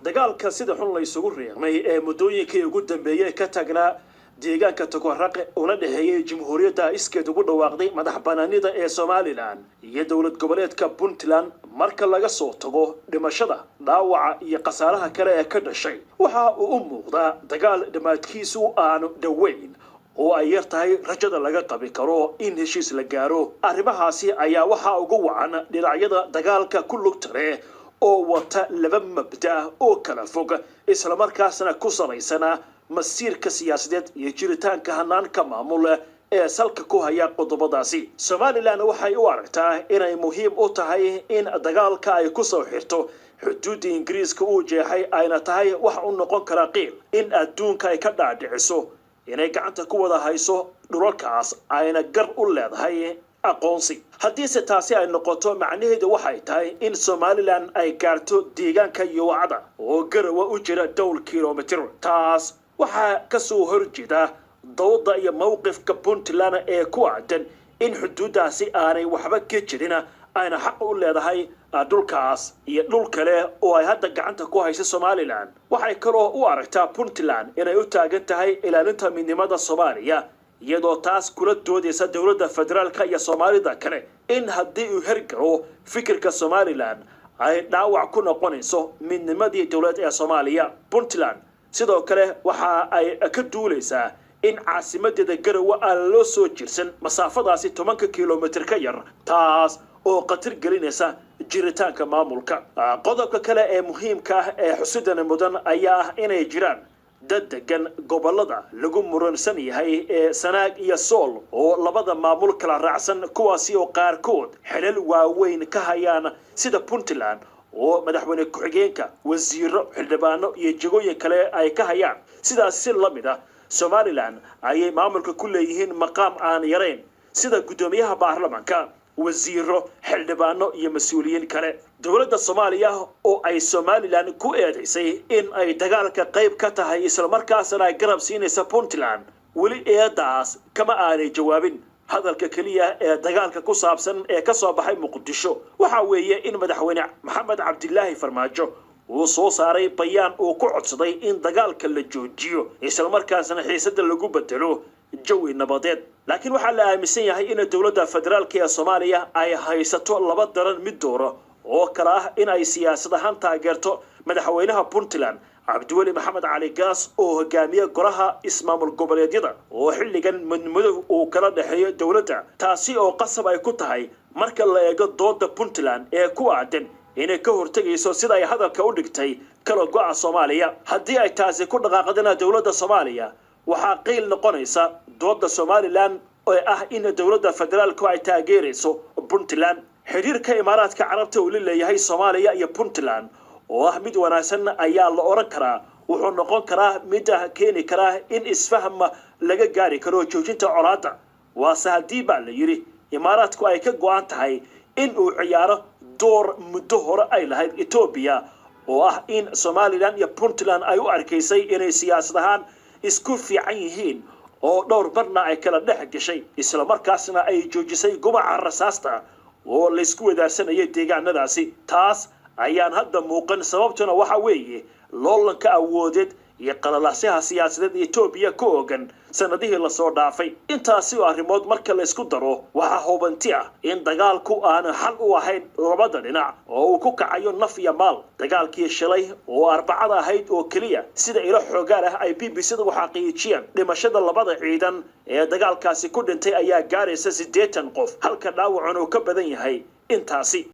Dagaalka sida xun la isugu riiqmay ee muddooyinkii ugu dambeeyey ka taagnaa deegaanka Tukaraq, una dhexeeyey Jamhuuriyadda iskeed ugu dhawaaqday madax banaanida ee Somaliland iyo dowlad goboleedka Puntland, marka laga soo tago dhimashada, dhaawaca iyo khasaaraha kale ee ka dhashay, waxa uu u muuqdaa dagaal dhammaadkiisu aanu dhoweyn oo ay yar tahay rajada laga qabi karo in heshiis la gaaro. Arrimahaasi ayaa waxaa ugu wacan dhinacyada dagaalka ku lugta leh oo wata laba mabda oo kala fog, islamarkaasna ku salaysana masiirka siyaasadeed iyo jiritaanka hanaanka maamul ee salka ku haya qodobadaasi. Somaliland waxay u aragtaa inay muhiim u tahay in dagaalka ay kusoo xirto xuduudda Ingiriiska uu jeexay, ayna tahay wax u noqon kara qiil in adduunka ay ka dhaadhiciso inay gacanta ku wada hayso dhulalkaas, ayna gar u leedahay aqoonsi. Haddiise taasi ay noqoto, macnaheedu waxay tahay in Somaliland ay gaarto deegaanka Yowacda oo Garawa u jira dhowr kilomitir. Taas waxaa kasoo horjeeda dowda iyo mowqifka Puntland ee ku aadan in xuduuddaasi aanay waxba ka jirin, ayna xaq u leedahay dhulkaas iyo dhul kale oo ay hadda gacanta ku haysa Somaliland. Waxay kaloo u aragtaa Puntland inay u taagan tahay ilaalinta midnimada Soomaaliya, iyadoo taas kula doodaysa dowladda federaalka iyo Soomaalida kale in haddii uu hergalo fikirka Somaliland ay dhaawac ku noqonayso midnimadii dowlad ee Soomaaliya. Puntland sidoo kale waxa ay ka duulaysaa in caasimadeeda Garowe aan loo soo jirsan masaafadaasi 10-ka kilomitir ka yar, taas oo khatar gelinaysa jiritaanka maamulka. Qodobka kale ee muhiimka ah ee xusidana mudan ayaa ah inay jiraan dad degan gobolada lagu muransan yahay ee Sanaag iyo Sool oo labada maamul kala raacsan, kuwaasi oo qaarkood xilal waaweyn ka hayaan, sida Puntland oo madaxweyne ku-xigeenka, wasiiro, xildhibaano iyo jegooyin kale ay ka hayaan. Sidaas si la mid ah Somaliland ayay maamulka ku leeyihiin maqaam aan yarayn, sida guddoomiyaha baarlamanka, wasiiro, xildhibaano iyo mas-uuliyiin kale. Dowladda Soomaaliya oo ay Somaliland ku eedaysay in ay dagaalka qayb ka tahay, islamarkaasna ay garab siinaysa Puntland, weli eedaas kama aanay jawaabin. Hadalka keliya ee dagaalka ku saabsan ee ka soo baxay Muqdisho waxa weeye in Madaxweyne Maxamed Cabdilaahi Farmaajo uu soo saaray bayaan uu ku codsaday in dagaalka la joojiyo, islamarkaasna xiisada lagu bedelo jawi nabadeed. Laakiin waxaa la aaminsan yahay in dowladda federaalka ee Soomaaliya ay haysato laba daran mid dooro, oo kale ah in ay siyaasad ahaan taageerto madaxweynaha Puntland Cabdiweli Maxamed Cali Gaas oo hogaamiye golaha ismaamul goboleedyada, oo xilligan madmadow uu kala dhexeeyo dowladda, taasi oo qasab ay ku tahay marka la eego dooda Puntland ee ku aadan inay ka hortegayso, sida ay hadalka u dhigtay, kala go'a Soomaaliya. Haddii ay taasi ku dhaqaaqdana, dowladda Soomaaliya waxaa qiil noqonaysa dooda Somaliland oo ah in dowladda federaalku ay taageerayso Puntland. Xiriirka Imaaraadka Carabta uu la leeyahay Soomaaliya iyo Puntland oo ah mid wanaagsan ayaa la odhan karaa wuxuu noqon karaa mid keeni karaa in isfaham laga gaari karo joojinta colaadda, waase haddii, baa la yidhi, Imaaraadku ay ka go'an tahay in uu ciyaaro door muddo hore ay lahayd Etoobiya, oo ah in Somaliland iyo Puntland ay u arkaysay inay siyaasad ahaan isku fiican yihiin, oo dhowr marna ay kala dhex gashay, islamarkaasna ay joojisay gumaca rasaasta oo laysku wadaarsanayay deegaanadaasi. Taas ayaan hadda muuqan, sababtuna waxa weeye loolanka awoodeed iyo qalalaasaha siyaasadeed Etoobiya ka ogan sanadihii lasoo dhaafay. Intaasi oo arrimood marka la isku daro, waxaa hubanti ah in dagaalku aanu xal u ahayn labada dhinac oo uu ku kacayo naf iyo maal. Dagaalkii shalay oo Arbacada ahayd oo keliya, sida ilo xoogaal ah ay BBC da u xaqiijiyeen, dhimashada labada ciidan ee dagaalkaasi ku dhintay ayaa gaaraysa 80 qof, halka dhaawacun uu ka badan yahay intaasi.